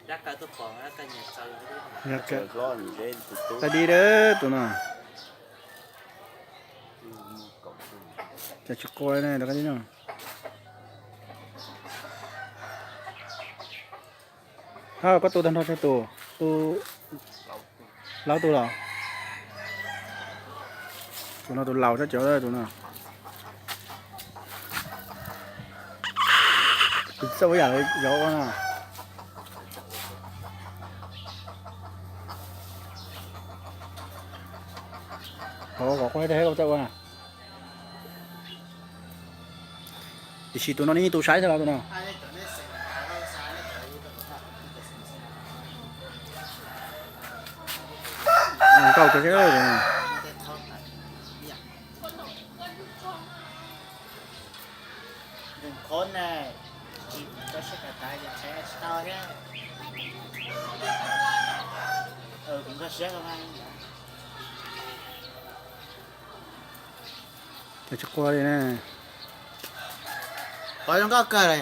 Qab dib dab tus no. Cas tsis qua ne rau qab dib no. Hab koj tu tag nrho tsawg tus? Tu plaub tus los? Tus no tus laus sab cov tus no. Tus txawj ua yam yov ua na. Hov kom quaj tag koj txawj ua na. Tiam sis tus no nws yeej tu saib xwb los tus no. Nkauj kawg thiab. Cas tsis qua li na. Qhov zoo nkauj kawg li.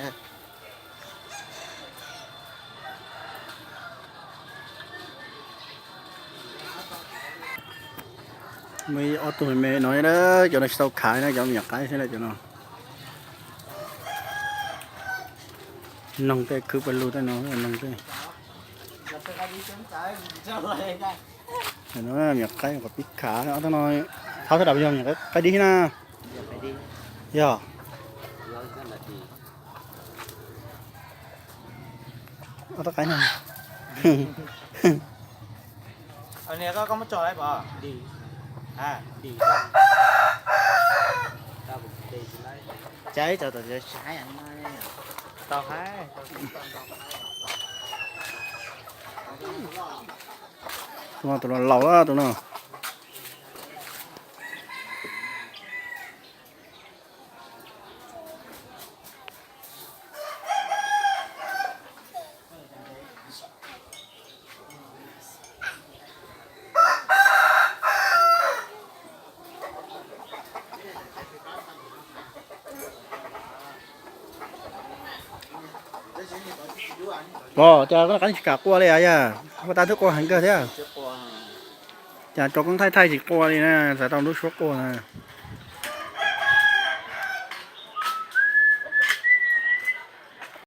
Muaj ib ob tug me me no, cov no tsis tau khav na, cov me nyuam qaib xwb na cov no. Noog tej khwv pawg lug tej no, noog tej. No me nyuam qaib kom pib khav, ob tug no thab thawj dam yog me nyuam qaib dib na. Yog. Ob tug qaib no. Tus no tus laus lawm tus no. Os, cas koj qab tsis kam qua li yog? Koj tab twb qua heev kawg thiab. Cas rau koob thaij thaij tsis qua li na, xav tau lub suab qua na.